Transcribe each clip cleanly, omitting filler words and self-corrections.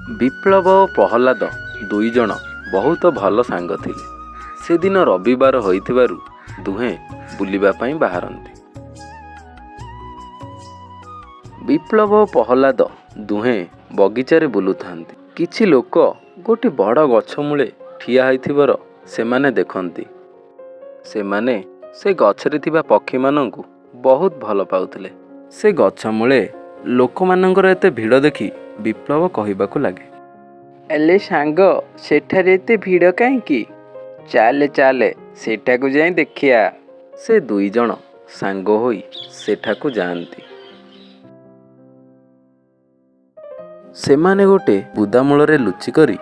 ବିପ୍ଳବ ଓ ପ୍ରହ୍ଲାଦ ଦୁଇଜଣ ବହୁତ ଭଲ ସାଙ୍ଗ ଥିଲେ। ସେଦିନ ରବିବାର ହୋଇଥିବାରୁ ଦୁହେଁ ବୁଲିବା ପାଇଁ ବାହାରନ୍ତି। ବିପ୍ଳବ ଓ ପ୍ରହ୍ଲାଦ ଦୁହେଁ ବଗିଚାରେ ବୁଲୁଥାନ୍ତି। କିଛି ଲୋକ ଗୋଟିଏ ବଡ଼ ଗଛ ମୂଳେ ଠିଆ ହୋଇଥିବାର ସେମାନେ ଦେଖନ୍ତି। ସେମାନେ ସେ ଗଛରେ ଥିବା ପକ୍ଷୀମାନଙ୍କୁ ବହୁତ ଭଲ ପାଉଥିଲେ। ସେ ଗଛ ମୂଳେ ଲୋକମାନଙ୍କର ଏତେ ଭିଡ଼ ଦେଖି ବିପ୍ଳବ କହିବାକୁ ଲାଗେ, ଆଲେ ସାଙ୍ଗ, ସେଠାରେ ଏତେ ଭିଡ଼ କାହିଁକି? ଚାଲେ ଚାଲେ, ସେଠାକୁ ଯାଇ ଦେଖିଆ। ସେ ଦୁଇଜଣ ସାଙ୍ଗ ହୋଇ ସେଠାକୁ ଯାଆନ୍ତି। ସେମାନେ ଗୋଟେ ବୁଦାମୂଳରେ ଲୁଚିକରି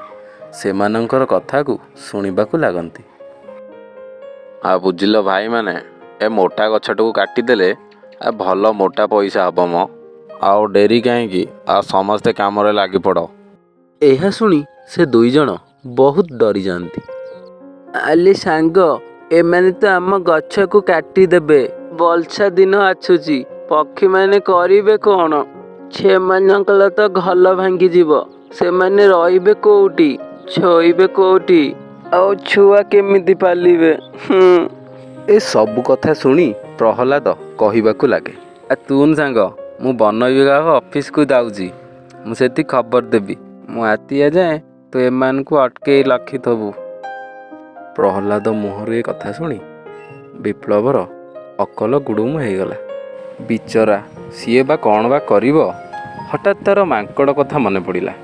ସେମାନଙ୍କର କଥାକୁ ଶୁଣିବାକୁ ଲାଗନ୍ତି। ଆଉ ବୁଝିଲ ଭାଇମାନେ, ଏ ମୋଟା ଗଛଟାକୁ କାଟିଦେଲେ ଭଲ ମୋଟା ପଇସା ହେବ ମ। ଆଉ ଡେରି କାହିଁକି, ଆଉ ସମସ୍ତେ କାମରେ ଲାଗିପଡ଼। ଏହା ଶୁଣି ସେ ଦୁଇଜଣ ବହୁତ ଡରିଯାଆନ୍ତି। ଆଲେ ସାଙ୍ଗ, ଏମାନେ ତ ଆମ ଗଛକୁ କାଟିଦେବେ। ବର୍ଷା ଦିନ ଆସୁଛି, ପକ୍ଷୀମାନେ କରିବେ କ'ଣ? ସେମାନଙ୍କର ତ ଘର ଭାଙ୍ଗିଯିବ। ସେମାନେ ରହିବେ କୋଉଠି, ଶୋଇବେ କୋଉଠି, ଆଉ ଛୁଆ କେମିତି ପାଲିବେ? ହୁଁ। ଏ ସବୁ କଥା ଶୁଣି ପ୍ରହ୍ଲାଦ କହିବାକୁ ଲାଗେ, ଆ ତୁନ ସାଙ୍ଗ, ମୁଁ ବନ ବିଭାଗ ଅଫିସକୁ ଯାଉଛି। ମୁଁ ସେଠି ଖବର ଦେବି। ମୁଁ ଆତିଆ ଯାଏଁ ତୁ ଏମାନଙ୍କୁ ଅଟକେଇ ରଖିଥିବୁ। ପ୍ରହ୍ଲାଦ ମୁହଁରୁ ଏ କଥା ଶୁଣି ବିପ୍ଳବର ଅକଲ ଗୁଡ଼ୁମ ହେଇଗଲା। ବିଚରା ସିଏ ବା କ'ଣ ବା କରିବ? ହଠାତ୍ ତାର ମାଙ୍କଡ଼ କଥା ମନେ ପଡ଼ିଲା।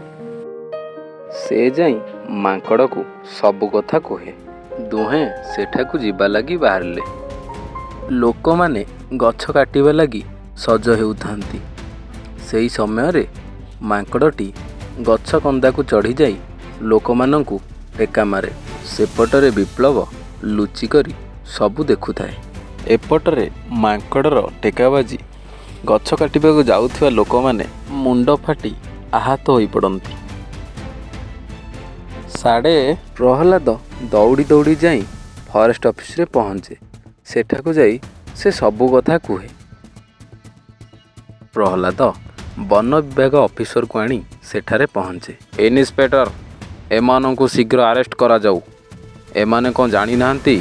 ସେ ଯାଇ ମାଙ୍କଡ଼କୁ ସବୁ କଥା କୁହେ। ଦୁହେଁ ସେଠାକୁ ଯିବା ଲାଗି ବାହାରିଲେ। ଲୋକମାନେ ଗଛ କାଟିବା ଲାଗି ସଜ ହେଉଥାନ୍ତି। ସେହି ସମୟରେ ମାଙ୍କଡ଼ଟି ଗଛ କନ୍ଦାକୁ ଚଢ଼ିଯାଇ ଲୋକମାନଙ୍କୁ ଟେକା ମାରେ। ସେପଟରେ ବିପ୍ଳବ ଲୁଚିକରି ସବୁ ଦେଖୁଥାଏ। ଏପଟରେ ମାଙ୍କଡ଼ର ଟେକା ବାଜି ଗଛ କାଟିବାକୁ ଯାଉଥିବା ଲୋକମାନେ ମୁଣ୍ଡ ଫାଟି ଆହତ ହୋଇପଡ଼ନ୍ତି। ସାଡ଼େ ପ୍ରହ୍ଲାଦ ଦୌଡ଼ି ଦୌଡ଼ି ଯାଇ ଫରେଷ୍ଟ ଅଫିସରେ ପହଞ୍ଚେ। ସେଠାକୁ ଯାଇ ସେ ସବୁ କଥା କୁହେ। ପ୍ରହ୍ଲାଦ ବନ ବିଭାଗ ଅଫିସରକୁ ଆଣି ସେଠାରେ ପହଞ୍ଚେ। ଇନ୍ସପେକ୍ଟର, ଏମାନଙ୍କୁ ଶୀଘ୍ର ଆରେଷ୍ଟ କରାଯାଉ। ଏମାନେ କ'ଣ ଜାଣିନାହାନ୍ତି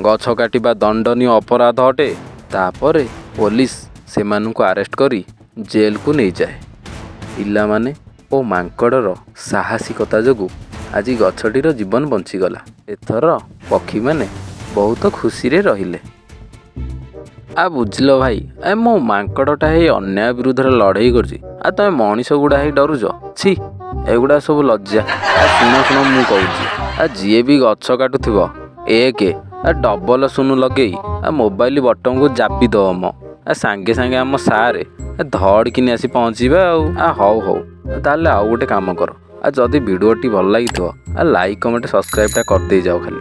ଗଛ କାଟିବା ଦଣ୍ଡନୀୟ ଅପରାଧ ଅଟେ? ତାପରେ ପୋଲିସ ସେମାନଙ୍କୁ ଆରେଷ୍ଟ କରି ଜେଲକୁ ନେଇଯାଏ। ପିଲାମାନେ ଓ ମାଙ୍କଡ଼ର ସାହସିକତା ଯୋଗୁଁ ଆଜି ଗଛଟିର ଜୀବନ ବଞ୍ଚିଗଲା। ଏଥର ପକ୍ଷୀମାନେ ବହୁତ ଖୁସିରେ ରହିଲେ। ଆ ବୁଝିଲ ଭାଇ, ଏ ମୋ ମାଙ୍କଡ଼ଟା ହେଇ ଅନ୍ୟାୟ ବିରୁଦ୍ଧରେ ଲଢ଼େଇ କରୁଛି, ଆଉ ତମେ ମଣିଷ ଗୁଡ଼ା ହେଇ ଡରୁଛ? ଛି, ଏଗୁଡ଼ା ସବୁ ଲଜ୍ଜା। ଆ ଶୁଣ ଶୁଣ, ମୁଁ କହୁଛି, ଆ ଯିଏ ବି ଗଛ କାଟୁଥିବ, ଏକ ଆ ଡବଲ ଶୂନ ଲଗେଇ ଆ ମୋବାଇଲ ବଟନକୁ ଜାବି ଦବ ମ। ଆ ସାଙ୍ଗେ ସାଙ୍ଗେ ଆମ ସାରେ ଧଡ଼କିନି ଆସି ପହଞ୍ଚିବେ। ଆଉ ଆ ହଉ ହଉ, ତାହେଲେ ଆଉ ଗୋଟେ କାମ କର। ଆଉ ଯଦି ଭିଡ଼ିଓଟି ଭଲ ଲାଗିଥିବ, ଆ ଲାଇକ୍, କମେଣ୍ଟ, ସବସ୍କ୍ରାଇବଟା କରିଦେଇ ଯାଅ ଖାଲି।